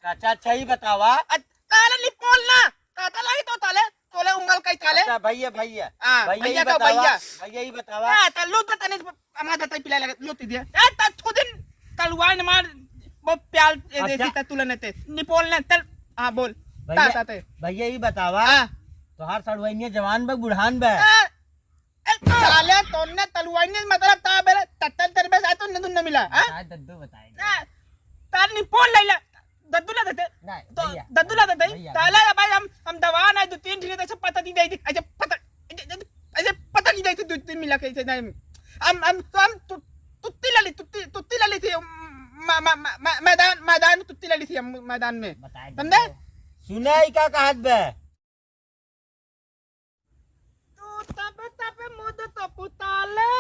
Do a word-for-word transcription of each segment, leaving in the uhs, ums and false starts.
अच्छा, अच्छा, ई बतावा। अ, ताले निपोल ना, ताता लागी तो ताले, तोले उंगल कई ताले। अच्छा, भैया, भैया। हाँ, भैया, भैया ई तो बतावा, भैया। भैया, ई बतावा। हाँ, त लूट तनी, अमा दतई पिला लगे, लूट दिया। ए, त थुदिन तलवाइन मार, वो प्याल, ए, अच्छा। देती त तुले नेते। निपोल ने, तल, हाँ, बोल। भैया, ता, ता, ते। भैया, ई बतावा। हाँ। तोहार सड़ुआइनिया जवान बा, बुढ़ान बा? ए, ए, साले, तोन्ने तलुआइने मतलब ता बेरे तत्तल तरबे से तो नदुन न मिला, हाँ? बताए दद्दू बताए। ना, तार निपोल लैला, दद्दू ला देते। नहीं, तो भैया, दद्दू ला देते। भैया, ताला भैया। भाई हम, हम दवा ना दो तीन दिन ऐसे पता नहीं दे दी, ऐसे पता, ऐसे, ऐसे पता नहीं दे दी दो तीन मिला के ऐसे नहीं। हम, हम, तो हम तु-, तुत्ती ला ली, तुत्ती, तुत्ती ला ली थी, मा-, मा-, मा-, मा-, मैदान, मैदान में तुत्ती ला ली थी हम मैदान में। बताए समझे? दद्दू। सुनाई का कहत बे? तू तब तब मुद तपुताले,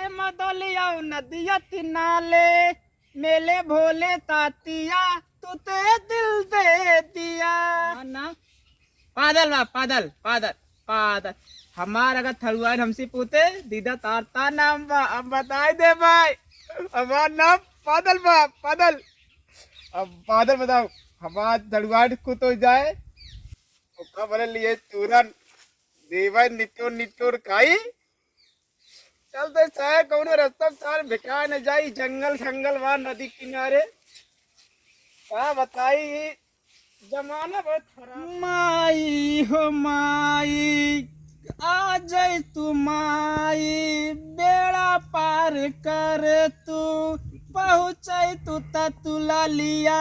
मदलिया नदिया तिनाले, मेले भोले तातिया, तू ते दिल दे दिया। ना, ना। पादल बा, पादल, पादल, पादल। हमार अगर थरुआइन हमसे पूते, दीदा तार ता नाम बा, अब बताई दे भाई। हमार नाम पादल बा, पादल। अब पादल बताओ, हमार थरुआइन कुतो जाए, ओका बोले लिए चूरन, देवे निचोड़ निचोड़ खाई। चलते चाहे कौनो रास्ता सार भेटा न जाई, जंगल संगल बा नदी किनारे। का बताई, जमाना बहुत खराब। माई हो माई, आ जाई तू माई, बेड़ा पार कर तू, पहुँचाई तू ततुलालिया।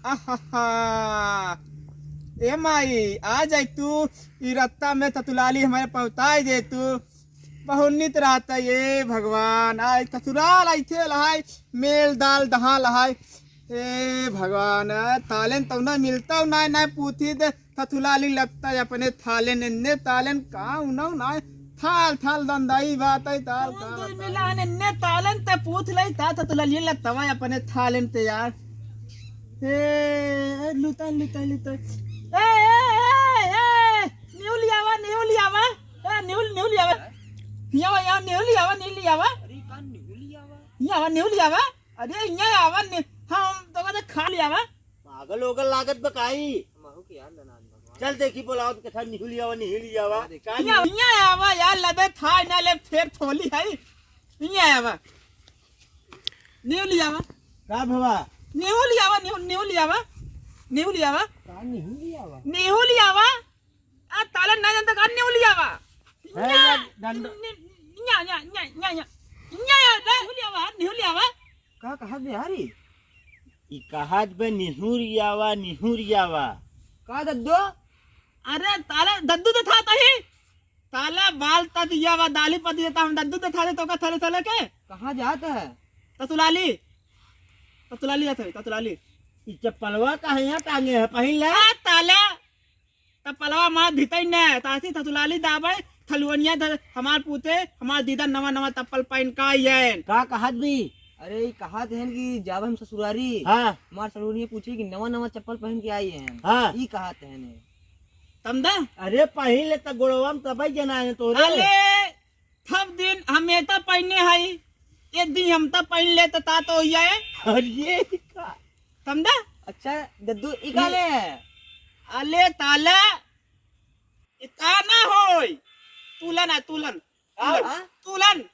आहा। ए माई, आ जाई तू, ई रत्ता में ततुलाली हमारे पहुँचाई दे तू। बहुत नित रहता ये भगवान, आई ससुराल ऐसे लहाई, मेल दाल दहा लहाई। ए भगवान, तालेन तो ना मिलता ना, ना पूछी दे, ससुराली लगता है अपने थालेन, इन्ने तालेन का उन्हों ना, थाल थाल दंदाई बात है, ताल कौन का दो बताई। मिलान इन्ने तालेन ते पूछ लई ता, ससुराली लगता है अपने थालेन ते यार। ए, ए, लुता, लुता, लुता। ए, ए, ए, ए, निहुलियावा, निहुलियावा। ए, निहुल, निहुलियावा। हियावा, हियावा, निहुलियावा, निहुलियावा। अरे, का निहुलियावा? हियावा, निहुलियावा। अरे, हिया आवा, नि-, हम तो कहते खा लियावा। पागल ओगल लागत बा काई? चल देखी, बोलाओ तो कथा निहुलियावा, निहुलियावा। का हिया, हिया आवा यार, लदे था ना ले, फेर थोली है। हिया आवा। निहुलियावा। का भवा? निहुलियावा, निहु-, निहुलियावा। निहुलियावा। का निहुलियावा? निहुलियावा। आ, ताला ना जानता का निहुलियावा। है न्या, या डंडो। नि-, नि-, न्या, न्या, न्या, न्या, न्या। न्या, या, निहुलियावा, निहुलियावा। का कहत बे यारी? ई कहत बे निहुरियावा, निहुरियावा। का दद्दो? अरे, ताला दद्दू तो था तही। ताला बाल तदियावा, दाली पदिया, हम दद्दू तो था दे तो का थले थले के? कहाँ जात है? ततुलाली। ततुलाली जात है, ततुलाली। ई चप्पलवा काहे यहाँ टांगे है? पहिन ले। आ, ताला। तब पलवा मार धितई न, तासी थतुलाली दाबे, थलुअनिया द-, हमार पूते, हमार दीदा नवा नवा चप्पल पहिन का आइयन। का कहत बी? अरे, ई कहत हन कि जाब हम ससुरारी। हाँ। हमार ससुरारी पूछी कि नवा नवा चप्पल पहिन के आई हन। हाँ। ई कहत हन। तमदा? अरे, पहिन ले त गोड़वा में तबई जना है तोरे। अले, थब दिन हम एता पहिने हई, ये दिन हम त पहिन ले त ता तो होइया है। अरे, का? समझा? अच्छा, दद्दू, ई का ले है? अले ताला, ई का ना होई? तुलन है, तुलन। का? तुलन। हाँ? तुलन।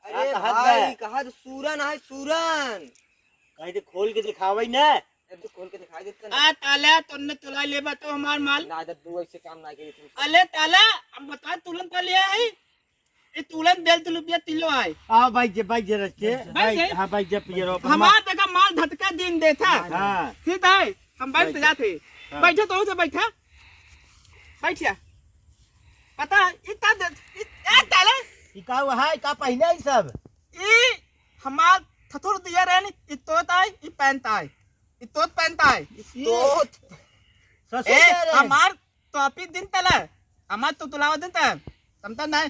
अरे का कहत भाई, बे? कहा तो सूरन है, सूरन। कहीं तो खोल के दिखावे ना। अब तो खोल के दिखाई देते ना। आ ताला, तोन्ने तुला लेबा तो हमार माल। ना, दद्दू, ऐसे काम ना करी तुम। अले ताला, हम बता, तुलन का ले आई? ई तुलन देल तू लुबिया तिलो आए। आ, बैठ जे, बैठ जे रच के, बैठ जे। बैठ, हाँ, बैठ जे, पियरो, अपन हमार देखा माल धतका दिन देता। हाँ। ठीक है, हम बैठ बैठ जे। जाते। हाँ। बैठो तो से बैठा। बैठिया। पता है, इतना दे, इ-, ए, ताले। ई का हुआ है, का पहिने ई सब? ई हमार थथुर दिया रहनी, ई तोत आए, ई पैंत आए। ई तोत पैंत आए। ई तोत। ससुर ए, कह रहे। हमार तो आप ही दिन तला, हमार तो तुलावा दिन तला, समता नहीं,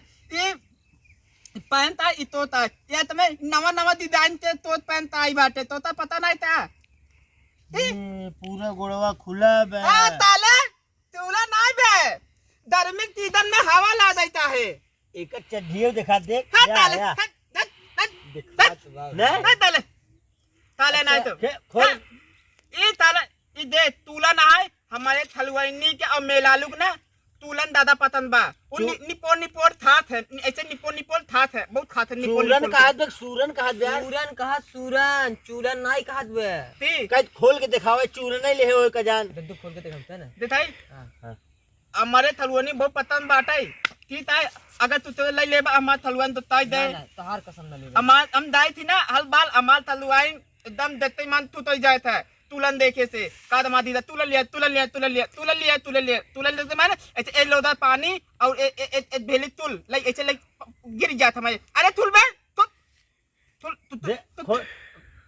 ई पैंत आ, ई तोत आ, ये तुम्हें नवा नवा design के तोत पैंत आई बाटे, तोता पता नहीं था। ई? ये पूरा गोड़वा खुला बे। आ, ताले, तुला नहीं बे, गर्मी के season में हवा ला देता है। एक चड्ढियो दिखा दे। हाँ, या, ताले, या। हट, हट, हट, दिखा हट, तो बाबू। नहीं? हट, ताले, ताले नहीं तो। खे-, खोल। हाँ, ई ताले, दे, तुलन आए, हमारे थलुआइनी के और मेलालू के ना, तुलन दादा पतन बा। वो चू- नि-, निपोर निपोर थात है, नि-, ऐसे निपोर निपोर थात है, बहुत खात है निपोर चूरन निपोर कहा के। दे, सूरन कहा दे। सूरन कहा, सूरन, चूलन नाई कहा दे। ती? कद खोल के दिखावे, चूरन नहीं ले होए का जान। दद्दू खोल के दिखाते हैं ना। दिखाई? हाँ। हाँ। हमारे थलुआइनी बहुत पतन बाटे। ती ताई, अगर तू तो ले लेबा हमार थलुआइन तो ताई दे। ना, ना, तोहार कसम ना लेबा। हमार, हम दाई थी ना, हल बाल हमार थलुआइन एकदम देखते ही मन तू तो ही जाए था। तुलन देखे से, का दमा दीदा, तुलन लिया, तुलन लिया, तुलन लिया, तुलन लिया, तुलन लिया, तुलन लेते माने, ऐसे ए लोदा पानी और ए, ए, ए, ए भेली तुल, लाई, ऐसे लाई, गिर जाता मैं। अरे तुल बे, तुल, तुल, तुल, तुल, दे, तुल, खोल,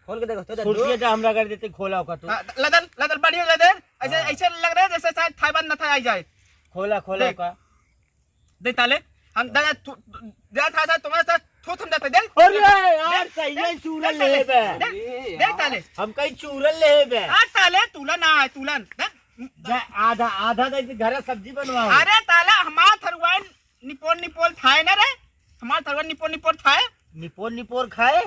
खोल के देखो, तो दे सुटिया दो। जा हमरा कर देते, खोला ओका तू। हाँ, लदल, लदल, बढ़िया लदल, ऐसे, हाँ। ऐसे लग रहा है जैसे शायद थाईवान न था आई जाए। खोला, खोला देख। ओका। दे ताले, हम दादा, तू, दादा था, था, तुम्हारे साथ थू थम जाते, दे। अरे यार, दे, सही दे, है, चूरन दे ताले, ले बे। दे, दे ताले। हम कहीं चूरन ले बे। आ ताले, तुलन ना है, तुलन। दे। दे, आधा, आधा दे, घर सब्जी बनवाओ। अरे ताले, हमार थरुआइन निपोर निपोर थाए ना रे, हमार थरुआइन निपोर निपोर थाए। निपोर निपोर खाए?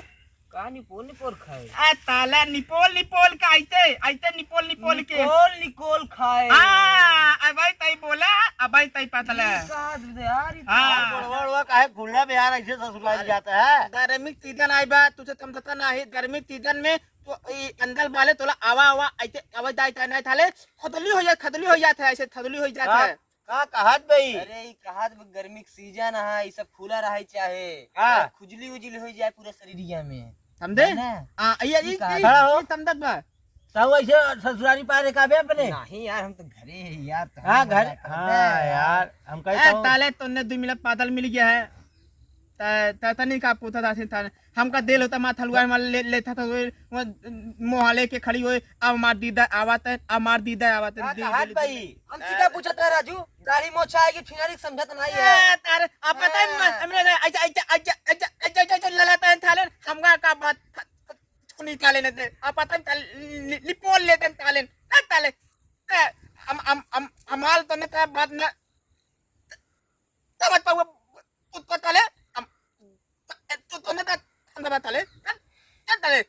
का निपोल निपोल खाए? आ, ताला निपोल निपोल के आइते, आइते निपोल निपोल के। निकोल निकोल खाए। हाँ, अबै तई बोला, अबै तई पतला। ई कहा दे यार, ई हाँ। तो बड़वा बड़वा काहे घुलना में यार ऐसे ससुराल जाता है? गर्मी के सीजन आई बा, तुझे समझता ना है, गर्मी के सीजन में तो ई अंदर वाले तोला आवा, आवा, ऐसे आवा जाए, नहीं थाले, खतली हो जाए, खतली हो जाता है, ऐसे खतली हो जाता का? है। का कहत बई? अरे, ई कहत बा, गर्मी के सीजन है, ई सब खुला रहे चाहे। हाँ। अरे, खुजली उजली हो जाए पूरा शरीरिया में। समझे? है ना? आ, ये, ई ये, कहत ये, खड़ा हो। ये समझत बा। तब ऐसे ससुरारी पारे का बे अपने? नहीं यार, हम तो घरे हैं यार, तो हाँ, हम घर, मजाक करते हाँ हैं यार। यार, हम कहे ए, तो ताले तोने दो मिनट पादल मिल गया है। त-, त-, तनी का पूछा था, था, हमका देल होता, माँ थलुआ मार ले, लेता था, वो, वो मोहाले के खड़ी होए, अब मार दीदा आवत है, अब मार दीदा आवत है, का दे, कहत दे, बई? दे। हम सीधा पूछत है राजू, दाढ़ी मोछा आएगी, फिनारी समझत नहीं है। ए, तारे, अब पता है, हाँ। मैं, हमने ऐसा, ऐसा, ऐसा, ऐसा ललाता है थाले, हमका का बात, निकाले न दे, अब पता है, ताले, नि-, निपोल लेते हैं ताले, ना ताले, ए, हम, हम, हम, हमाल तो नहीं था, बात ना, तब पाऊँ, कुत्ता ताले, हम, तो, तो, तो, तो, तो, तो, ताले, चल, चल ताले। ए,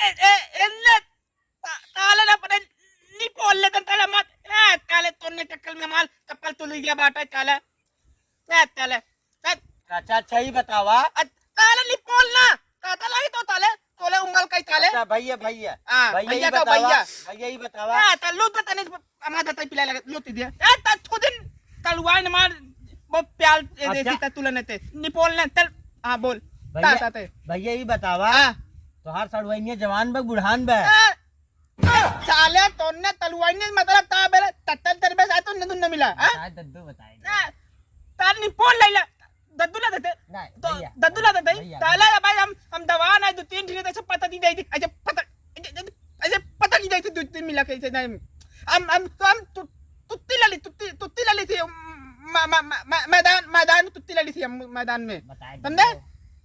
ए, ए, ले, ता-, ताले ना पड़े, निपोल ले, ताले मत, ए, ताले तोने टक्कल में माल, चप्पल तो ले गया बाटा, ताले। ए, ताले, ए। अच्छा, अच्छा, ही बतावा। अ, ताले निपोल ना, ता-, ताले ही तो ताले, तोले उंगल का ही ताले। अच्छा, भैया, भैया। हाँ, भैया, भैया ही का बतावा, भैया। भैया, ही बतावा। ए, ता लूट तने हमार दतई पिलाए लगे, लोती दिया। ए, त थोदिन तलवाइन मार, वो प्याल, ए, अच्छा। देती त तुलन ते। निपोल ने तल, हाँ, बोल। भैया, ता, ता, ते। भैया, ई बतावा, हाँ। तोहार सड़ुआइनिया जवान बा, बुढ़ान बा? ए, ए, साले, तोने तलवाइन मतलब ता बेरे, तत्तल तेरे बे, साले, तोने दुन्ने मिला, हाँ? बताए, दद्दू बताए। ए, तार निपोल लैला। दद्दू ला देते। नहीं, तो भैया। दद्दू ला देते। भैया, ताला भैया। या भाई हम, हम दवा ना दो तीन ठीक है, ऐसे पता नहीं देती। ऐसे पता, ऐसे, ऐसे पता नहीं देती दो तीन मिला के ऐसे नहीं। हम, हम तो हम तु-, तुत्ती ला ली, तुत्ती, तुत्ती ला ली थी। मा-, मा-, मा-, मा-, मैदान, मैदान में तुत्ती ला ली थी हम मैदान में। बताए समझे? दो।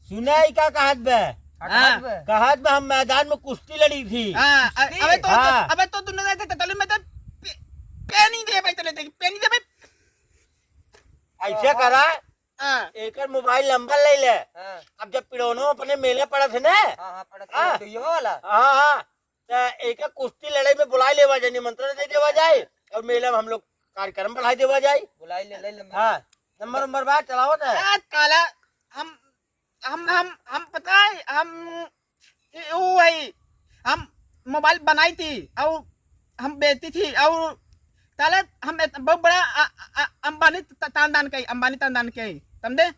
सुना ही का कहत बे? हाँ। कहत बे? कहत बे हम मैदान में कुश्ती लड़ी थी। हाँ, अ-, कुश्ती? अबे तो, हाँ। अबे तो दुनिया से ततली में तो पे-, पेनी दे भाई, चले देख, पेनी दे भाई। ऐसे करा, हाँ। एकर मोबाइल नंबर ले ले। हाँ। अब जब पिड़ौनो अपने मेले पड़त है ना, हाँ, हाँ, पड़त है, हाँ। तो ये वाला? हाँ, हाँ। तो एकर कुश्ती लड़ाई में बुलाई लेवा जाए, निमंत्रण दे देवा जाए और मेले में हम लोग कार्यक्रम बढ़ाई देवा जाए। बुलाई ले, ले, ले। हाँ, नंबर, नंबर बात चलावत है। आ, काला, हम, हम, हम, हम पता है, हम ई ऊ है, हम मोबाइल बनाई थी और हम बेचती थी और ताले हम इत-, बहुत बड़ा अ-, अ-, अ-, अंबानी त-, तानदान के, अंबानी तानदान के, समझे?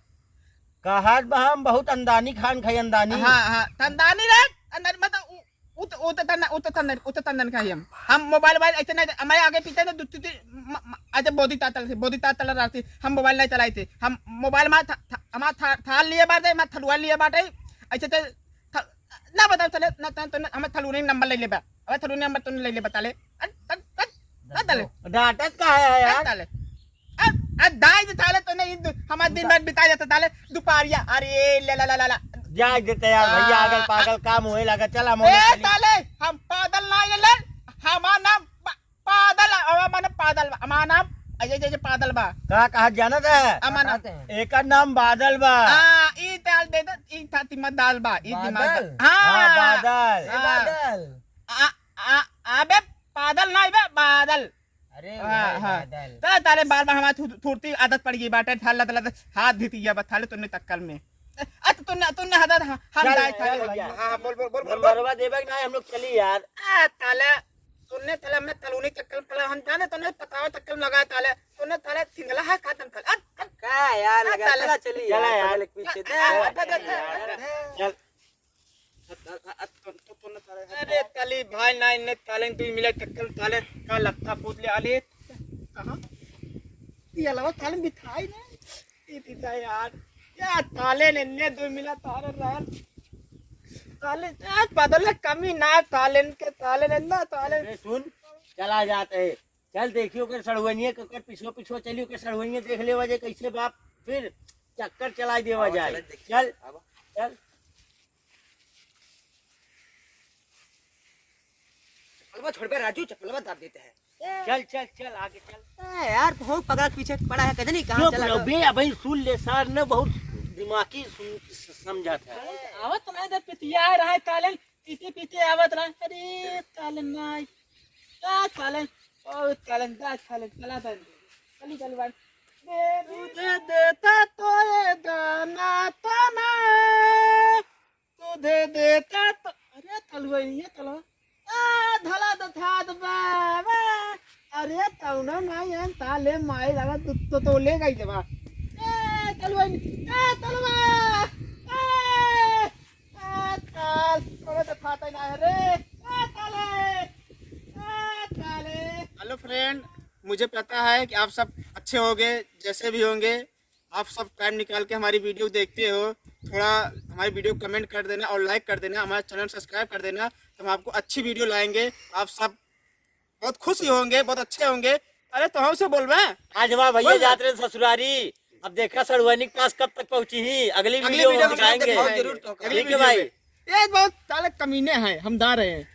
कहत बा हम बहुत अंदानी खान खाई, अंदानी। हाँ, हाँ, तानदानी रे, अंदानी मतलब उ-, उ-, उ-, उ-, तानदान, उ-, तानदान, उ-, तानदान खाई हम। हम मोबाइल, मोबाइल ऐसे नहीं, हमारे आगे पीछे तो दु-, दु-, दु-, म-, म-, ऐसे बोदी तातल से, बोदी तातल रहती, हम मोबाइल नहीं चलाई थे। हम मोबाइल में था, था, हमारा था, था लिए बाटे, हमारा थलुआ लिए बाटे, ऐसे तो थ-, ना बताओ, चले, ना, ना, तो ना, हमें थलूनी नंबर ले लेबा। हमें थलूनी नंबर तो ले लेबा, ताले। अन, अन, अन, अन, ताले। डांटत का है यार? अन, ताले। अन, अन, दाई दे, ताले, तो नहीं, दु-, हमारा दिन भर बिता जाता, ताले, दोपहरिया। अरे, ले, ला, ला, ला, ला। जाए देते यार, भैया, आ, अगर पागल काम होए लगा, चला, मोने ए, चली। ताले, हम पागल ना, ये ले, हमारा नाम बा-, पादल, अब माने पादल बा। हमार नाम अजय जैसे पादल बा। का कहा जानत है? अमन। एकर नाम बादल बा। हाँ, ई दाल दे दो, ई था तिम्मा दाल बा, ई दिमाग बा। बादल? हाँ। हाँ, बादल। ए, हाँ। बादल। आ, अबे, बादल ना आइबे, बादल। अरे हाँ, भाई हाँ। बादल। तो ताले बार बार हमारे थु-, थुरती आदत पड़ गई बाटे, थाले, थाले, हाथ धीती गया बा, थाले तुन्ने तक्कल में। अत तुन्ने, तुन्ने हदा, हम चल, दाई थाले चल भाई। भैया। हाँ, हाँ, बोल, बोल, बोल, बोल, बोल। नंबरवा देबे कि ना, हम लोग चली यार। आ, ताले, तुन्ने ताले, हमने तलूनी तक्कल पड़ा, हम जाने तुन्ने पतावा तक्कल में लगाए ताले, तुन्ने ताले सिंगला है, खत्म ताले। अत, अत, का यार, आ, लगा, ताले। चला चली चला यार, यार। पहले पीछे दे। आ, आ, आ, आ, आ, आ, चल। अ, अ, अ, तो, तो, तो न ताले, अरे, तली भाई, ना इन्ने ताले दुई मिला टक्कर ताले, का लत्ता पूत ले आले, कहाँ? ये अलवा ताले बिठाई ना, ये पीता यार, क्या ताले ने इन्ने दुई मिला ताले रहल, ताले, ए, बदले कमी ना ताले के, ताले ने ना ताले। अरे सुन, चला जाते हैं, चल देखियो के सड़ुआनिया के ओकर पिछुआ पिछुआ चलियो के सड़ुआनिया देख लेवा जे कैसे बाप फिर चक्कर चलाई देवा आवा, जाए। चला देखिए। चल, आवा। चल। चप्पलवा छोड़ बे राजू, चप्पलवा दाब देते हैं। चल, चल, चल, आगे चल। ए, यार, बहुत पगला के पीछे पड़ा है, कजनी कहाँ चुप चला रहो गया? बे, अबे सुन ले सार न, बहुत दिमागी सुन, स-, समझा था। अरे, आवत नहीं दे, पितिया रहा है, तालन पीते पीते आवत रहा। अरे, तालन नहीं। का तालन? ओ, तालन, का तालन? चला बन। चली, चली बन। दे, दे, दे, देता तो ये दाना, ताना। तो दे देता तो, अरे तलुआ, ये तलुआ। आ, धला दो थाद बाबा। अरे तौनो ना ये ताले माई लगा तो, तो, तो ले गई जबा। ए, तलुआ, ए, तलुआ। ए, ए, ताल, तोरे तो खाता ही ना है रे। ए, ताले। ए, ताले। हेलो फ्रेंड, मुझे पता है कि आप सब अच्छे होंगे, जैसे भी होंगे, आप सब टाइम निकाल के हमारी वीडियो देखते हो, थोड़ा हमारी वीडियो कमेंट कर देना और लाइक कर देना, हमारा चैनल सब्सक्राइब कर देना, तो हम आपको अच्छी वीडियो लाएंगे। आप सब बहुत खुश ही होंगे, बहुत अच्छे होंगे। अरे तो हमसे बोल बे। आज वाह भैया, बोल बे। जात रहे ससुरारी। अब देखा सड़ुआनी के पास कब तक पहुंची ही, अगली अगली वीडियो में वीडियो में दिखाएंगे। दिखाएंगे। जरूर तो अगली ठीक है वीडियो भाई। में। ये बहुत साले कमीने हैं, हम दा रहे हैं।